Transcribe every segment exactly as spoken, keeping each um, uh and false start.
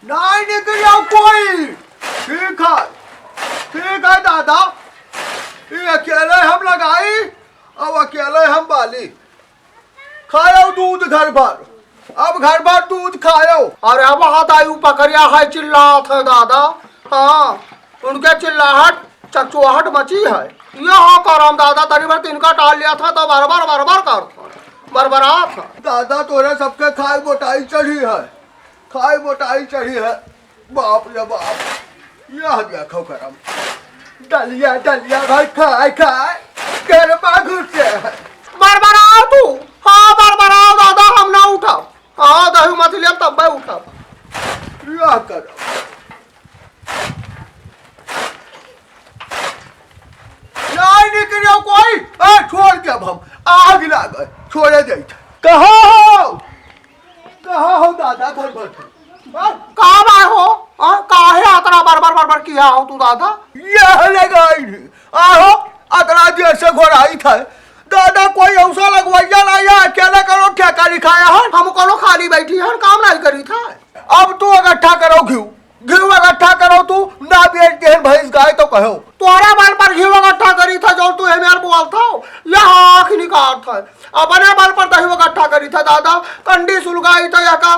नहीं निकलियो कोई। ठीक है, ठीक है दादा, ये अकेले हम लगाई, अब अकेले हम बाली। खायो दूध घर भर, अब घर भर दूध खायो। अरे अब हाथ आई, ऊ पकड़िया है, चिल्लात है दादा। हाँ, उनके चिल्लाहट, चकचोहट मची है। ये हाँ करम दादा, तनी भर तिनका टाल लिया था तो बरबर, बरबर करत है, बरबरात है। दादा तोरे सबके खाए मोटाई चढ़ी है, खाए मोटाई चढ़ी है। बाप रे बाप, यह देखो करम, डलिया डलिया भर खाए खाए घर में घुसे है। बरबराओ तू, हाँ बरबराओ दादा, हम ना उठब। हाँ दही मछली हम तब उठब। यह करम। नहीं निकलियो कोई, ए, छोड़ के अब हम आग लागे, छोड़े जाइत। कहाँ हो? कहाँ हो दादा घर बैठे? हाँ? का बा हो? हाँ, काहे अतना बरबर बरबर किया हो तू दादा? ये है ले गई। आहो, अतना देर से घोराइत है। दादा कोई औसा लगवैया ना, या अकेले करो ठेका लिखाया है? हम कोनो खाली बैठी हन, काम नहीं करी था। अब तू इकट्ठा करो घिउ, घिउ इकट्ठा करो तू, ना बेच देहन भैंस गाय तो कहो। तोहरे बल पर घिउ इकट्ठा करी था, जो तू हमें बोल था, यह आँख निकाल था। अपने बल पर दही इकट्ठा करी था दादा, कंडी सुलगाई था, या का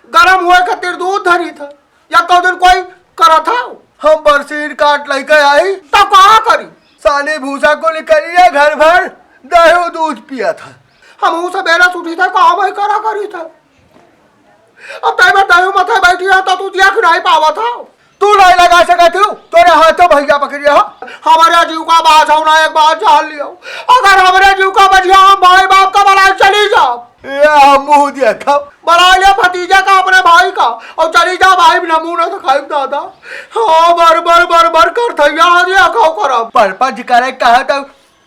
गरम होए खातिर दूध धरी था, या कौ दिन कोई करा था। हम बरसीन काट लेके आई। तो का करी? सानी भूसा को निकलिए घर भर, दही दूध पिया था। हम ऊ सबेरा से उठी था, काम ही करा करी था। अब तय में दही मथे बैठी है, तो तू देख नहीं पावा था। तू नहीं लगा सकत हो, तोरे हाथों भैया पकड़िए हो। हमारे जीव का बाझ हो ना, एक बात जान लियो, अगर हमारे जीव का बचिया हम भाई बाप का बनाए चली जाओ। ये हम मुँह देखब। बना ले भतीजा का, अपने भाई का, और चली जा भाई, नमूना तो खाई दादा। हाँ, बर बर बर बर कर थैया, हाँ जी, खाओ करब। परपंच करे कहे तो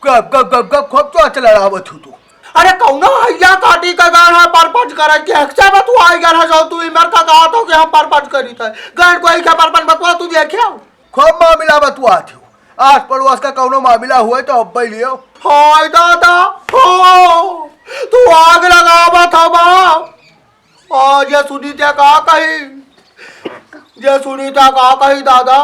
गप गप गप गप खूब चोच लड़ावत हो तू। अरे कौनो हैया काटी का गान है परपंच करे के, हक्सा बतुआई गान है, जो तू इमर का कहा तो कि हम परपंच करी थे। गान कोई के परपंच बतुआ तू देखे हो? खूब मामला बतुआत हो। आस पड़ोस का कौनो मामला हुए तो अब्बे लियो। हाय दादा, हो, तू आग लगावत हवा। और ये सुनीता का कही, ये सुनीता का कही दादा,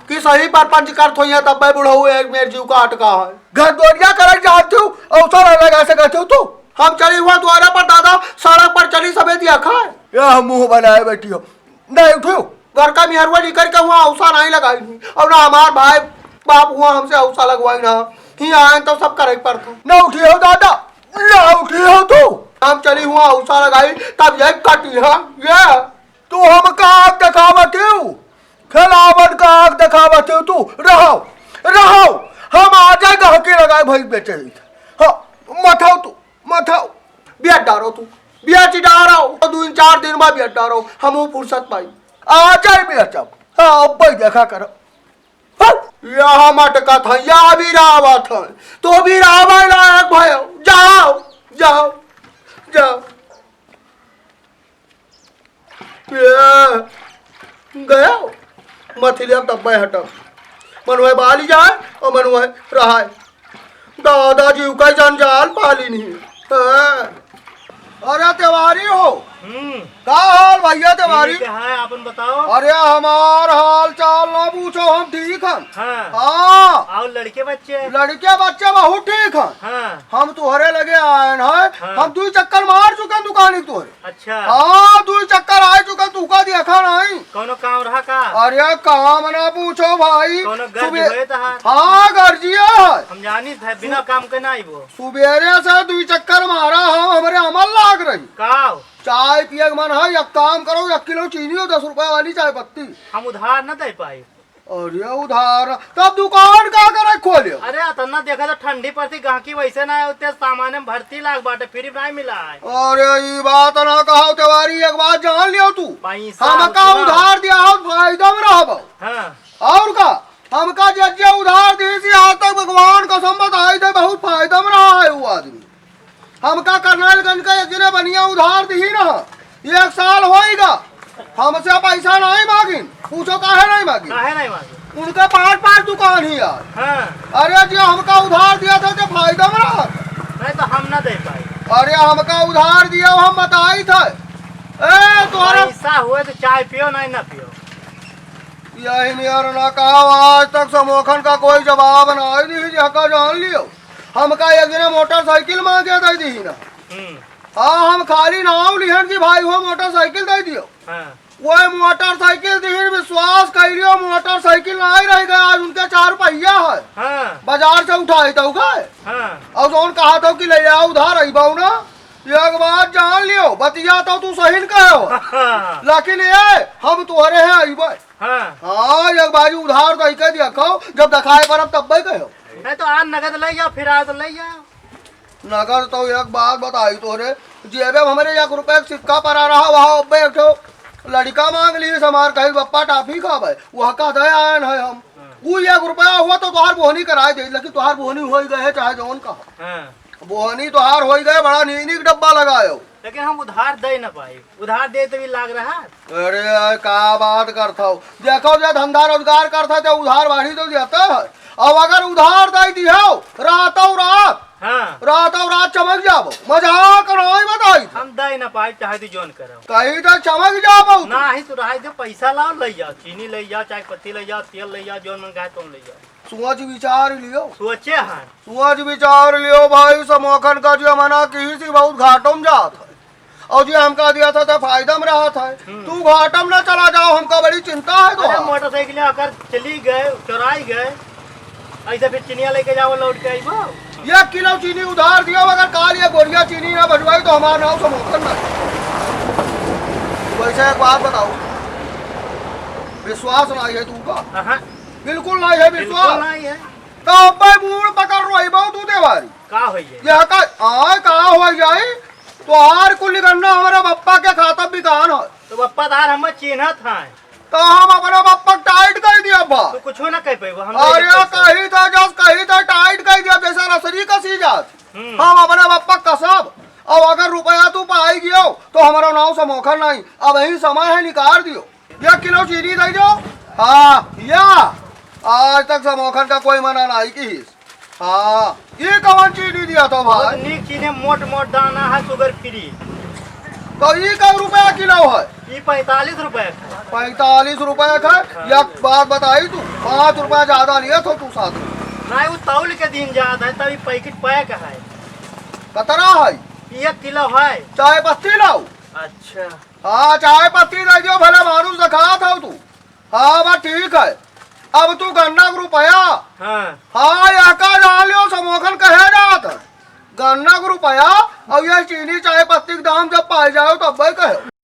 कि सही परपंच करत होइया तब बुढ़ऊ एक मेर जीव काट का है। घर दोरिया करे जात हो, अवसर लगा सकत हो तू। हम चली हुआ द्वारा पर दादा, सड़क पर चली सबे दिया खाए। यह मुँह बनाए बैठी हो। नहीं उठो। घर का मेहरुआ निकल के हुआ औसा नहीं लगाई थी। और ना हमार भाई बाप हुआ हमसे औसा लगवाई ना। ही आए तो सब करे पर था। ना उठी हो दादा, ना उठी हो तू। हम चली हुआ औसा लगाई, तब ये कटी है, ये। तू हमका आग देखावत हो, खेलावन का आग देखावत हो तू। रहो, रहो, हम आ जाए गहकी लगाए भई बेचे ही। हाँ, मत हो तू। मत हो, बेच डारो तू, बेच डारो, तो दो चार दिन में बेच डारो, हम वो फुर्सत पाई। आ जाए बेचब, हाँ, अब भाई देखा कर। हाँ, यहाँ मटका था, यहाँ भी रावा था, तो भी रावा लायक भयो, जाओ, जाओ, जाओ। ये गया, मथिलिया तब्बे हटब। मनवे बाली जाए और मनवे रहाए। दादाजी का जंजाल पाली नहीं। हाँ। अरे तिवारी हो। हम्म। का हाल भैया तिवारी? ठीक है, आपन बताओ। अरे हमार हाल चाल ना पूछो, हम ठीक हन। हाँ। हाँ। और लड़के बच्चे? लड़के बच्चे बहुत ठीक हन। हाँ। हम तुहरे लगे आयन है, हाँ। हम दुई चक्कर मार चुके दुकानी के तुहरे। अच्छा। हाँ, दुई चक्कर आए चुका, तू का देखा नहीं। कौनो काम रहा का? अरे काम ना पूछो भाई। कौनो गर्ज सुबे-, होए तहार? हाँ, गर्जिया है। हम जानी थे, बिना काम के ना आइबो। सुबेरे से दुई चक्कर मारा हम, हमरे अमल लाग रही। का? चाय पिए के मन है, एक काम करो, एक किलो चीनी और दस रुपया वाली चाय पत्ती। हम उधार न दे पाई। अरे उधार, तब दुकान का करे खोले? अरे अतना देखा तो ठंडी पड़ती, गाहकी वैसे ना होते, सामान में भरती लाग बाटे, फ्री में नहीं मिला है। अरे ई बात ना कहो तिवारी, एक बात जान लियो तू, पैसा हमका उतना उधार दिया हो, फायदा में रहबो। हाँ। और का, हमका जे जे उधार दी थी, आज तक भगवान कसम बताई दे, बहुत फायदा में रहा है वो आदमी। हमका करनाइलगंज का एक जने बनिया उधार दिही ना, एक साल होइगा, हमसे पैसा नहीं मांगिन। पूछो काहे नहीं मांगिन? काहे नहीं मांगिन? उनके पाँच पाँच दुकान ही यार। हाँ। अरे जी हमका उधार दिया था तो फायदा में रहा। नहीं तो हम ना दे पाए। अरे हमका उधार दिया हम बताई था। ए तोहरा पैसा का हुए तो चाय पियो, नहीं ना पियो। यही नियर ना कहा, आज तक समोखन का कोई जवाब ना आई दी, जेका जान लियो। हमका एक जने मोटरसाइकिल मांगे दे दी ना। हम्म। हाँ, हम खाली नाव लिहन कि भाई हो मोटरसाइकिल दे दियो। हाँ। वह मोटरसाइकिल दिहिन, विश्वास कइलियो, मोटरसाइकिल नाहीं रहि गए, आज उनके चार पहिया है। हाँ। बाजार से उठाई तो गए। हाँ। और जौन कहा था कि ले आओ उधार अइबो ना, एक बात जान लियो, बतिया तो तू सही न कहो। हाँ। लेकिन ये, हम तोहरे हैं अइबे। हाँ। हाँ, एक बाजी उधार तो इके दिया कहो, जब दिखाए पर अब तब कहो। नहीं तो आज नगद ले जाओ, फिर आज ले जाओ। नगद तो एक बात बताई तोरे, जेबे में हमरे एक रुपया के सिक्का पड़ा रहा, वहाँ अब्बे एक ठो लड़िका मांग ली, हमार कही, "बप्पा, टाफी खाबे?" वह का दे आयन है हम। हाँ। उ एक रुपया हुआ तो तोहार बोहनी कराए दे, लेकिन तोहार बोहनी होई गए है, चाहे जौन कहा। हाँ। बोहनी तोहार होई गए, बड़ा नीक नीक डब्बा लगायो। लेकिन हम उधार दे न पाई, उधार दे तो भी लाग रहा। अरे, का बात करत हो? देखो, जे धंधा रोजगार करत है, तो उधार बाढ़ी तो देता है। अब अगर उधार दे दिहो, रातों रात, हाँ। रातों रात चमक जाबो। मजाक नहीं बताई। हम दे ना पाई, चाहे तू जौन करो। कहीं तो चमक जाबो। ना ही तो रहे दे, पैसा लाओ, ले जाओ, चीनी ले जाओ, चाय पत्ती ले जाओ, तेल ले जाओ, जौन मन कहे तुम ले जाओ। सोच विचार लियो। सोचे हैं। सोच विचार लियो भाई, समोखन का जो मना की सी बहुत घाटों में जात है। और जी हमका दिया था तो फायदा में रहा था। हम्म। तू घाटा में ना चला जाओ, हमका बड़ी चिंता है तो। अरे मोटरसाइकिल अगर चली गए, चुराई गए, ऐसे फिर चिनिया लेके जाओ, लौट के आइबो। एक किलो चीनी उधार दियो, अगर काल ये गोरिया चीनी ना भजवाई तो हमारा नाम समोखन ना। वैसे एक बात बताओ, विश्वास ना है तू का? हाँ। बिल्कुल ना है विश्वास। बिल्कुल ना है। तो अब्बे मूड़ पकड़ रोई बहु तू देवारी। का होई है? यह का, आय का हो जाई? तोहार कुल गन्ना हमारे बप्पा के खाता बिकान है। तो बप्पा तार हम चिन्हत हैं। तो हम अपने बप्पा के टाइट कर दिया बा। तो कुछ ना कह पाइबो, हम अरे नहीं कह पाइबो। कही था, जस कही था, टाइट कर दिया, जैसे रसरी का सीजात। हम्म। हम अपने बप्पा कसब। अब अगर रुपया तू पाई गयो, तो हमारा नाव समोखन नहीं। अब यही समय है, निकाल दियो। एक किलो चीनी दे दो। हाँ, या। आज तक समोखन का कोई मना नहीं की। हाँ, ये कौन चीनी दिया था बहुत भाई? नीक चीनी, मोट मोट दाना है, sugar free। तो ये कै रुपया किलो है? ये पैंतालीस रुपया का। पैंतालीस रुपया का? हाँ। एक बात बताई तू, पाँच रुपया ज्यादा लिया था तू साथ में। नहीं, वो तौल के दिन ज्यादा है, तभी पैकेट पैक है। कतरा है? एक किलो है। चाय पत्ती लाओ। अच्छा। हाँ, चाय पत्ती दे दियो, भले मानुस दिखात हो तू। हाँ, बा ठीक है। अब तू गन्ना के रुपया। हाँ। हाँ, यह का जान लियो, समोखन कहे जात है। गन्ना के रुपया, अब ये चीनी चाय पत्ती के दाम जब पाए जाओ, तब भाई कहे।